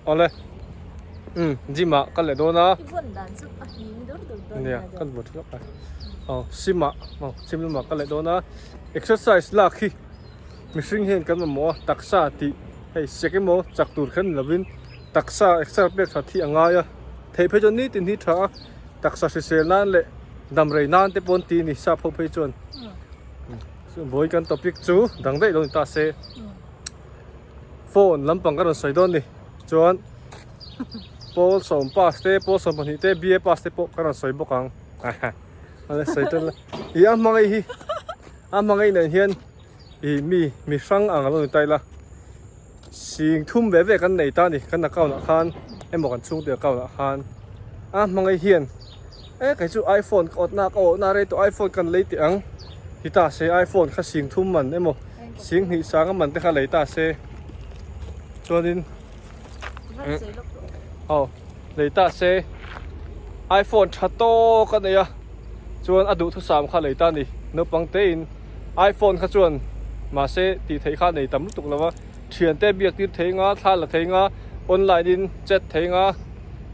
Awle umm gym ah ka leh dawn a. I vawn dan chu a hming dur dur dawn nia kan vawn tha lawk a. Aw sim ah aw gym lamah ka leh dawn a exercise lak hi mihring hian kan mamawh a taksa tih hei sek emaw chak tur kher ni lovin taksa exer pek that hi a ngai a theih phei chuan nitin hi tha a taksa hrisel nan leh dam rei nan te pawh an ti a ni sap ho phei chuan vawiin kan topic chu dang daih lo ni ta se. Phone lampang ka rawn sawi dawn ni chuan pawl sawm pass te pawl 12 te BA pass te pawh ka rawn sawi bawk ang a sawi tan la ih a hmangaih hi a hmangaih nen hian ih mi mi hrang ang alo ni ta ila sing thum ve ve kan nei ta a ni kan account ah khan emaw kan chhungte account ah khan a hmangaih hian e kei chu iphone ka awt na ka awh na rei tawh iphone kan lei teh ang ti ta se iphone kha sing thum man emaw. Sing hnih sang a man te kha lei ta se chuanin aw lei ta se iphone tha tawk a nei a chuan a duhthusam kha lei ta a ni naupang te in iphone kha chuan mahse tih theih kha a nei tam lutuk lo va thian te biak tir thei nga thla la thei nga online in chat thei nga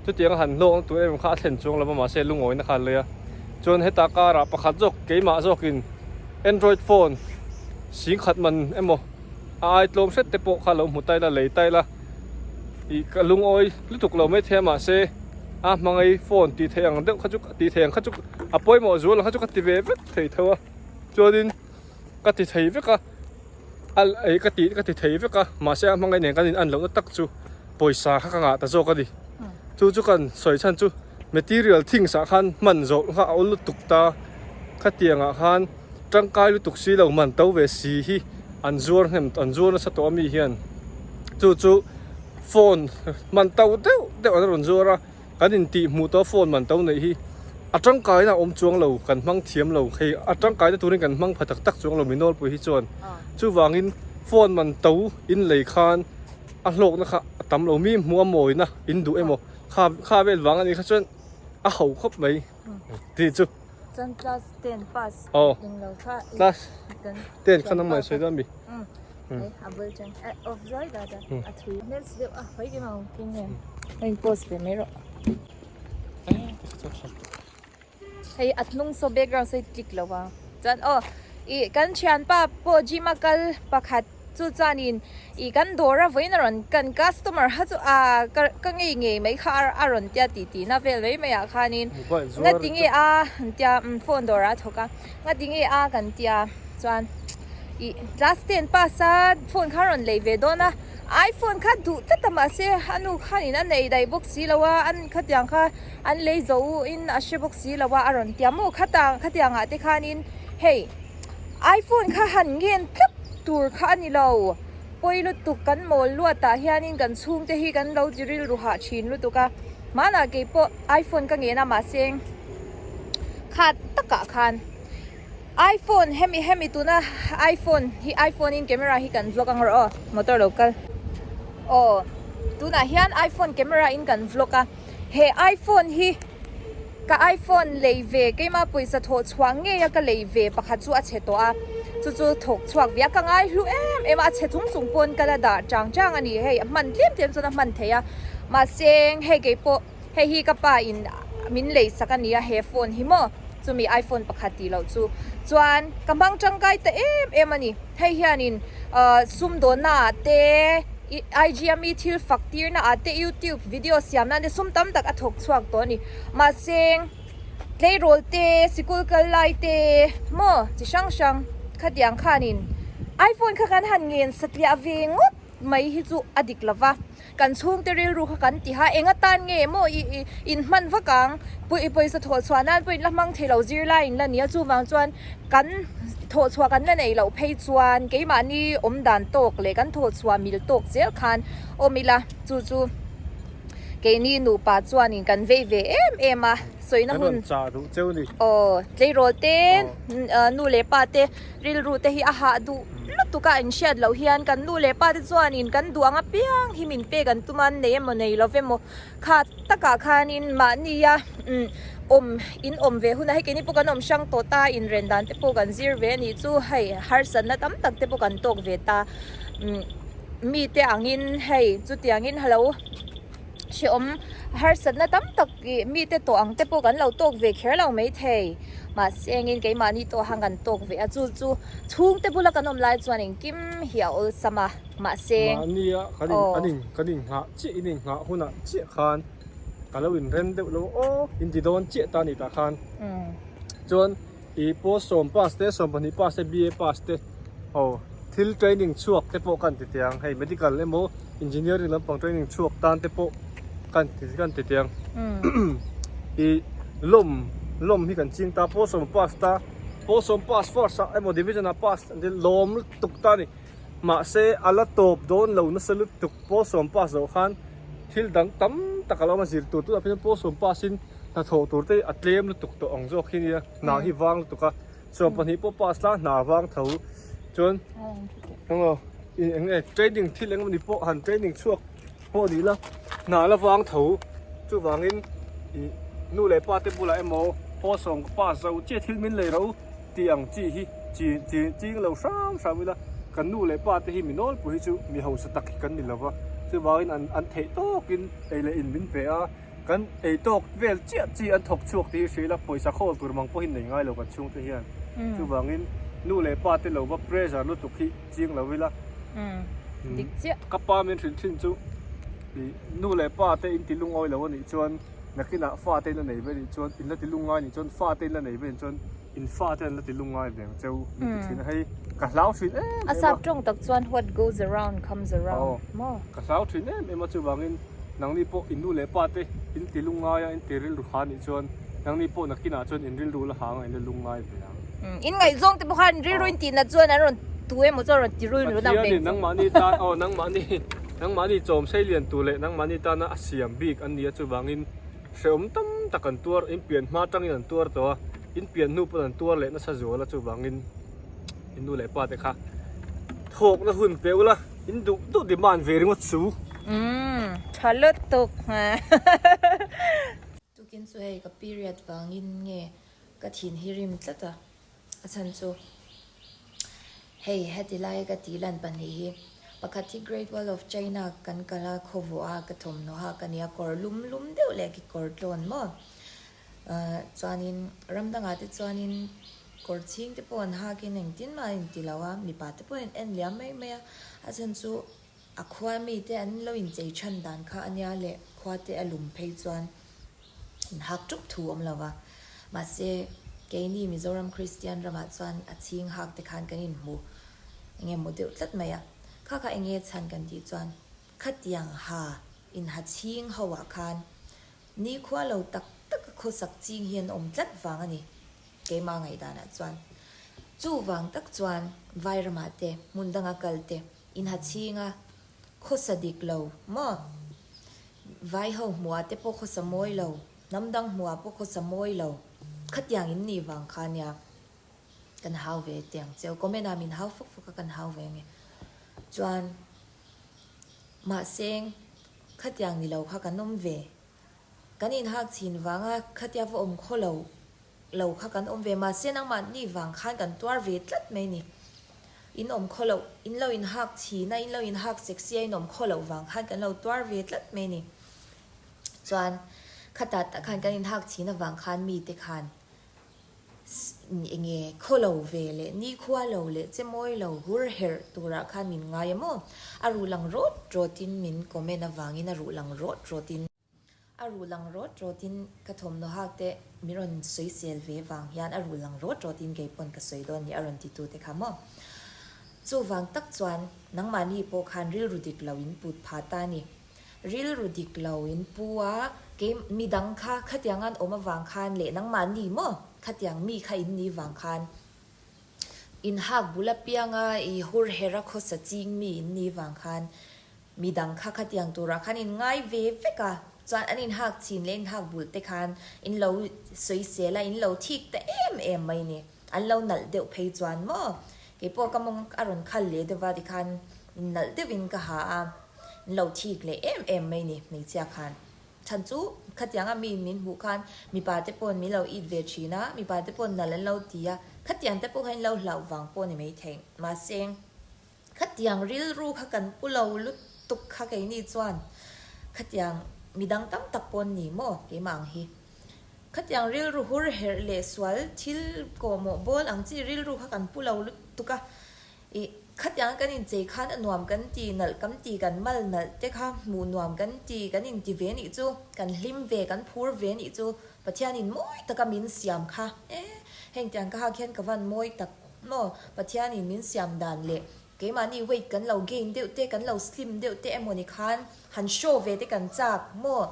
chutiang a han hlawk na tur em em kha a thlen chuang lo va mahse lungawina kha a lei a chuan heta karah pakhat zawk keimah zawkin. Android phone sing khat man emaw a ai tlawm hret te pawh kha lo hmu ta ila lei ta ila ih ka lungawi lutuk lo mai thei a mahse a hmangaih phone tih theih ang deuh kha chu tih theih ang kha chu a pawimawh zual ang kha chu ka ti ve vek thei tho a chuanin ka ti thei vek a a ei ka ti ka ti thei vek a mahse a hmangaih nen kan in an lohna tak chu pawisa kha ka ngah ta zawk a ni chu chu kan sawi chhan chu material things ah khan hman zawh kha a awl lutuk ta khatiang ah khan tangkai lutuk si lo man to ve si hi an zuar hnem an zuar nasa tawh ami hian chu chu phone man to deuh deuh an rawn zuar a. Kan intih hmuh tawh phone man to neih hi a tangkaina a awm chuang lo, kan hmang thiam lo. Hei a tangkaina turin kan hmang pha tak tak chuang lo mi nawlpui hi chuan. Chuvangin phone man to in lei khan a hlawkna kha a tam lo. Mi hmuh a mawina in duh emaw kha kha vel vang a nih kha chuan a ho khawp mai tih chu. Chuan class ten pass englo kha class ten kha nangmah in sawi dawn mi. A bul chuan off zuai dat a a thui hmel si deuh a hawi kim ang king nge a in post ve mai rawh hei a hnung saw background saw hi click lo a chuan aw ih kan thianpa pawh gym a kal pakhat chu chuanin ih kan dawr a vawiin a rawn kan customer kha chu ah ka ka ngei ngei mai kha a rawn tia tih tih na vel mai mai ah khanin ngati nge a an tia phone dawr ah a thawk a ngati nge a kan tia chuan. Ih class ten pass a phone kha a rawn lei ve dawn a iphone kha duh tlat a mahse a nu khanin a nei daih bawk si lo a an khatiang kha an lei zo in a hre bawk si lo a a rawn tia maw khatang khatiang ah te khanin hei iphone kha han ngen tlat tur kha a ni lo pawi lutuk kan mawl luat ah hianin kan chhungte hi kan lo ti rilru hah thin lutuk a hmanah keipawh iphone ka ngen a mahse kha takah khan. Iphone hemi hemi tuna iphone hi iphone in camera hi kan vlog ang rawh aw motor lo kal aw tunah hian iphone camera in kan vlog a he iphone hi ka iphone lei ve keima pawisa thawh chhuah ngei a ka lei ve pakhat chu a chhe tawh a chu chu thawk chhuak ve a ka ngai hlu em em a a chhe chung chung pawn ka la dah chang chang a ni hei a hman tlem tlem chuan a hman thei a mahse hei keipawh. Hei hi ka pa in min lei sak a nia he phone hi maw chumi iphone pakhat tih loh chu chuan ka hmang tangkai ta em em a ni hei hianin ahh sumdawnna ah te IG a mi thil fak tirna ah te youtube video siam nan te sum tam tak a thawk chhuak tawh a ni mahse tleirawl te sikul kal lai te maw chi hrang hrang khatiang khanin iphone kha kan han ngen satliah ve ngawt mai hi chu a dik lova. Kan chhungte rilru kha kan tiha eng atan nge maw i i in hman vak ang pawh pawisa thawh chhuah nan pawh in la hmang thei lo zirlai in la ni a chuvang chuan kan thawh chhuah kan la neih loh phei chuan keimahni awm dan tawk leh kan thawh chhuah mil tawk zel khan awm ila chu chu keini nupa chuanin kan vei ve em em a sawina hun aw tleirawl te nu leh pa te rilru te hi a hah duh lutuk a in hriat loh hian kan nu leh pa te chuanin kan duh ang apiang hi min pek an tum a an nei emaw nei lo emaw kha takah khanin mahnia umm awm in awm ve hunah hei keini pawh kan awm hrang tawh ta inren dan te pawh kan zir ve a nih chu hei harsatna tam tak te pawh kan tawk ve ta umm mite angin hei chutiangin halo. Hrehawm harsatna tam tak ih mite tawh ang te pawh kan lo tawk ve kher lo maithei. Mahse engin keimahni tawh han kan tawk ve a, chu chu chhungte bula kan awm lai chuan engkim hi a awlsam a, mahse Mahnia kan in an in kan inghah chiah in inghah hunah chiah khan ka lo inren deuh lo aw inti dawn chiah ta ni tah khan chuan Ih pawh sawm pass te 12 pass te BA pass te aw thil training chhuak te pawh kan ti teh ang hei medical emaw engineering lampang training chhuak tan te pawh kan ti kan ti teh ang ih lawm lawm hi kan ching ta pawh sawm pass ta pawh sawm pass first ah emaw division ah pass an ti lawm lutuk ta a ni mahse a la tawp dawn lo nasa lutuk pawh sawm pass zawh khan thil dang tam tak a lo awm a zir tur tunah phei chuan pawh sawm pass in hnathawh tur te a tlem lutuk tawh ang zawk hi nia hna hi vang lutuk a 12 pawh pass la hna vang tho chuan eng eng nge training thil eng emawni pawh han training chhuak pawh ni la hna la vang tho chuvangin ih nu leh pa te bulah emaw paw sawm ka pass zo chiah thil min lei ro tih ang chi hi chi chi ching lo hram hram ila kan nu leh pa te hi mi nawlpui hi chu mi hausa tak hi kan ni lova chuvangin an an theih tawkin ei leh in min pe a. Kan ei tawk vel chiah chi an thawk chhuak tih hi hria ila pawisa khawl tur mang pawhin nei ngai lo kan chhungte hian. Chuvangin nu leh pa te lo va pressure lutuk hi ching lo ila. Dik chiah. Ka pa min hrilh thin chu ih nu leh pa te in ti lungawi lo anih chuan nakinah fa te in la nei ve anih chuan in la ti lungngai anih chuan fa te in la nei ve anih chuan in fa te an la ti lungngai ve ang cheu min ti thin a hei ka hlau thin em em a. A sap tawng tak chuan what goes around comes around maw? Ka hlau thin em em a chuvangin Nangni pawh in nu leh pa te in ti lungngai a, in ti rilru ha nih chuan nangni pawh nakinah chuan in rilru la hang a, in la lungngai ve ang. In ngaihzawng te pawh khan rilru in tih nat chuan an rawn tu emaw chuan rawn ti rilru nang Pathianin nangmahni tan aw nangmahni nangmahni chawm sei lian tur leh nangmahni tana a siam bik an ni a chuvangin hrehawm tam tak an tuar in pian hma atangin an tuar tawh a, in pian hnu pawn an tuar leh nasa zual a chuvangin in nu leh pa te kha thawkna hun pe ula. In duh duh demand ve ringawt chu. Umm tha lutuk Tukin chu hei ka period vangin nge ka thin hi rim tlat a, a chhan chu hei heti lai ka tih lan pahnih hi pakhat hi Great Wall of China kan kal a khawvawh a ka thawmhnaw hak a nia kawr lum lum deuh leh kekawr tlawn maw Chuanin ram dangah te chuanin kawr chhing te pawh an hakin engtin mah an inti lo a, mipa te pawh an en liam mai mai a, a chhan chu a khua mite an lo inchei than dan kha a nia leh khua te a lum phei chuan in hak ṭup thu awm lo va. Mahse keini Mizoram Kristian ramah chuan a chhing hak te khan kan inhmu eng emaw deuh tlat mai a, kha kha eng nge chhan kan tih chuan khatiang ha inha chhing ho ah khan Nikhua lo tak tak a khawsak ching hi an awm tlat vang a ni, keimah ngaihdanah chuan. Chuvang tak chuan Vairamah te, hmun danga kal te, inha chhinga khawsa dik lo maw? Vaiho hmuhah te pawh khawsa mawi lo, hnam dang hmuhah pawh khawsa mawi lo, khatiang in nih vang kha nia kan hau ve tiang cheu. Comment ah min hau fuk fuk a kan hau ve ange. Chuan mahse Khatiang ni lo kha kan awm ve. Kan inhak chhin vanga khatia va awm khaw lo lo kha kan awm ve. Mahse nangmahni vang khan kan tuar ve tlat mai ni. In awm khaw loh, in lo inhak chhin a, in lo inhak sexy a in awm khaw loh vang khan kan lo tuar ve tlat mai ni. Chuan khatah tak khan kan inhak chhin avang khan mite khan Enge khaw lo ve leh nikhua lo leh che mawi lo hur herh turah khan min ngai a maw? A ruh lang rawt rawtin min comment avangin a ruh lang rawt rawtin a ruh lang rawt rawtin ka thawmhnaw hak te min rawn sawisel ve vang hian a ruh lang rawt rawtin kei pawn ka sawi dawn ni a rawn ti tu te kha maw? Chuvang tak chuan nangmahni pawh khan rilru dik lo in put phah ta a ni. Rilru dik lo in pu a, kei midang kha khatiang an awm avang khan leh nangmah ni maw khatiang mi kha in ni vang khan in hak bul apianga i hur her a khawsa ching mi in ni vang khan midang kha khatiang turah khan in ngai ve vek a, chuan an in hak chhin leh in hak bul te khan in lo sawisel a in lo thik ta em em mai ni. An lo nalh deuh phei chuan maw? Keipawh ka mawng a rawn khal leh deuh va tikhan nalh deuhin ka ha a, an lo thik leh em em mai ni hmeichhia khan. Chhan chu khatianga mi min hmuh khan mipa te pawn min lo it ve thin a, mipa te pawn nalh an lo ti a, khatiang te pawh kha in lo hlauh vang pawh ni maithei. Mahse khatiang rilru kha kan pu lo lutuk kha keini chuan khatiang. Midang tam tak pawn ni maw keimah ang hi. Khatiang rilru hur herh leh sual thil kawhmawh bawl ang chi rilru kha kan pu lo lutuk a. Ih, khatiang kan inchei khan a nuam kan ti, nalh kan ti, kan mal nalh te kha hmuh nuam kan ti, kan inti ve nih chu, kan hlim ve, kan phur ve nih chu, Pathianin mawi taka min siam kha e, hengtiang ka hak hian ka van mawi tak maw, Pathianin min siam dan leh keimahni weight kan lo gain deuh te, kan lo slim deuh te emawni khan han show ve te kan chak maw,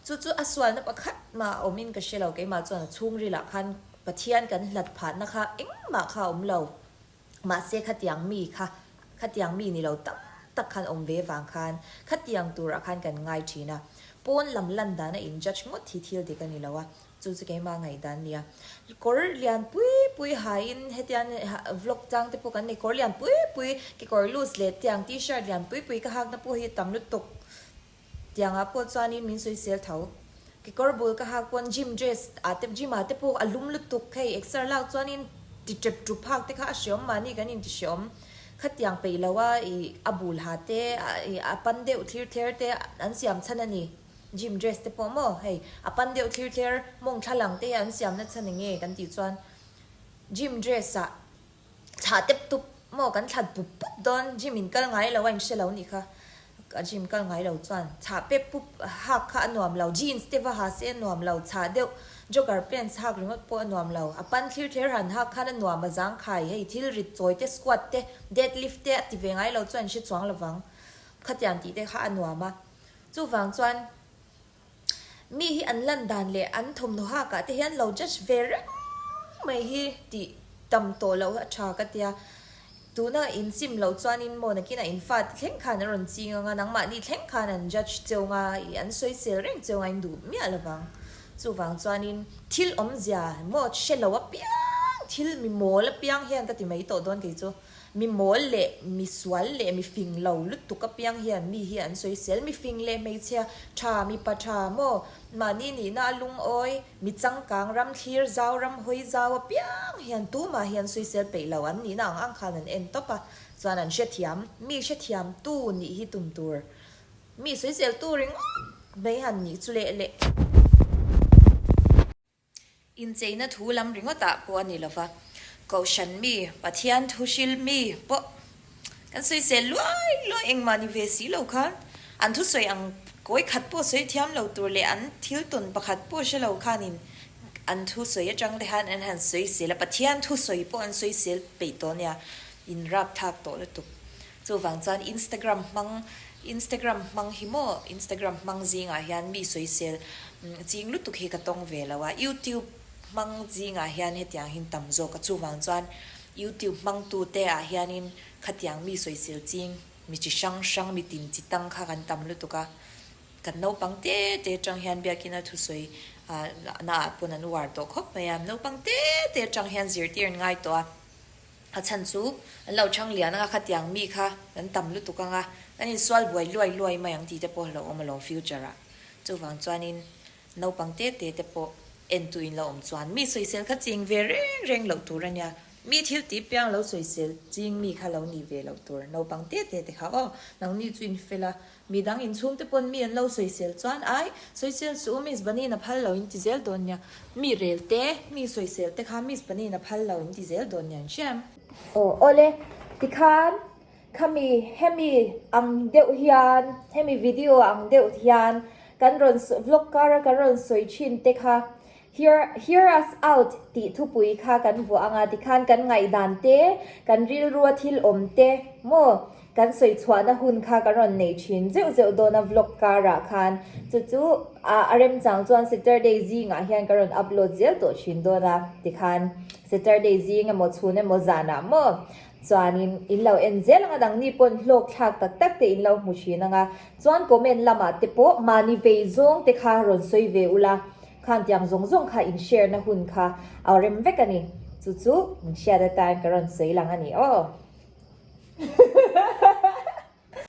chu chu a sualna pakhat mah a awmin ka hre lo, keimah chuan a chhungrilah khan Pathian kan hlat phahna kha engmah kha a awm lo. Mahse khatiang mi kha, khatiang mi ni lo tam tak khan awm ve vang khan khatiang turah khan kan ngai thin a. Pawn lam lan dana in judge ngawt hi thil dik a ni lo a, chu chu keimah ngaihdan nia. Kawr lian pui pui hain hetiang vlog chang te pawh kan nei, kawr lian pui pui, kekawr loose leh tiang t-shirt lian pui pui ka hakna pawh hi tam lutuk. Tiangah pawh chuanin min sawisel tho. Kekawr bul ka hak pawn gym dress ah te gym ah te pawh a lum lutuk hei exer lak chuanin ti tep tup hak te kha a hreawm mahni kan inti hreawm. Khatiang peih lo a ih a bul ha te ih a pan deuh thlir thler te an siam chhan a ni. Gym dress te pawh maw hei a pan deuh thlir thler mawng thla lang te hi an siam na chhan eng nge kan tih chuan gym dress ah Thlah tep tup maw kan thlat pup pup dawn gym in kal ngai lo a in hre lo nih kha a gym kal ngai lo chuan chhah pep pup hak kha a nuam lo jeans te va ha se a nuam lo chhah deuh jogger pants hak ringawt pawh a nuam lo a pan thlir thler han hak khan a nuam a zang khai hei thil rit chawi te squat te dead lift te a ti ve ngai lo chuan in hre chuang lovang khatiang tih te kha a nuam a chuvang chuan Mi hi an lan dan leh an thawmhnaw hakah te hian lo judge ve reng mai hi tih tam tawh loh a tha ka tia. Tuna in sim loh chuanin maw nakinah in fate thleng khan an rawn ching anga nangmahni thleng khan an judge cheu nga ih an sawisel reng cheu nga in duh miah lovang. Chuvang chuanin thil awmzia maw hre lo apiang thil mi mawl apiang hian ka ti mai tawh dawn kei chu. Mi mawl leh mi sual leh mi fing lo lutuk apiang hian mi hi an sawisel. Mi fing leh hmeichhia tha, mipa tha maw? Mahni nihna a lungawi, mi changkang ram thlir zau, ram hawi zau apiang hian tumah hi an sawisel peih lo. An nihna ang ang khan an en tawp a, chuan an hrethiam. Mi hrethiam tu nih hi tum tur. Mi sawisel tu ringawt mai han nih chu leh leh. Incheina thu lam ringawtah pawh a ni lova, Kohhran mi, Pathian thu hril mi pawh kan sawisel luai luai engmah ni ve si lo khan an thusawi ang kawi khat pawh sawi thiam lo tur leh an thil tawn pakhat pawh hre lo khanin an thusawi atang te khan an han sawisel a, Pathian thusawi pawh an sawisel peih tawh nia, in rapthlak tawh lutuk. Chuvang chuan Instagram hmang Instagram hmang hi maw Instagram hmang zingah hian mi sawisel ching lutuk hi ka tawng ve lo a, YouTube hmang zingah hian hetiang hin tam zawk a, chuvang chuan YouTube hmangtu te ah hianin khatiang mi sawisel ching mi chi hrang hrang mi tin chi tang kha kan tam lutuk a, kan naupang te te atang hian biakina thusawi na ah pawn an uar tawh khawp mai a, naupang te te atang hian zirtir an ngai tawh a. A chhan chu an lo chhang lian anga khatiang mi kha kan tam lutuk anga kan insual buai luai luai mai ang tih te pawh a lo awm alawm future ah. Chuvang chuanin naupang te te te pawh entu in lo awm chuan mi sawisel kha ching ve reng reng loh tur ania. Mi thil tih piang lo sawisel ching mi kha lo nih ve loh tur naupang te te te kha aw nangni chu in fel a Mi dang inchhung te pawn mi an lo sawisel chuan ai, sawisel suh u Miss Bunny-in a phal lo in ti zel dawn nia. Mi rel te, mi sawisel te kha Miss Bunny-in a phal lo in ti zel dawn nia an hria em? Aw awle, tikhan khami hemi ang deuh hian, hemi video ang deuh hian kan rawn vlog kara kan rawn sawi thin te kha Hear hear us out tih thupui kha kan vuah anga tikhan kan ngaihdan te, kan rilrua thil awm te maw kan sawi chhuahna hun kha kan rawn nei thin zeuh zeuh dawn a vlog karah khan chu chu a a remchang chuan Saturday zingah hian ka rawn upload zel tawh thin dawn a tikhan Saturday zing emaw chhun emaw zanah maw chuanin in lo en zel anga dangni pawn hlawk thlak tak tak te in lo hmu thin anga chuan comment lamah te pawh mahni vei zawng te kha rawn sawi ve ula. Khan tiang zawng zawng kha in share na hun kha a rem vek a ni. Chu chu min hriat atan ka rawn sawi lang a ni aw.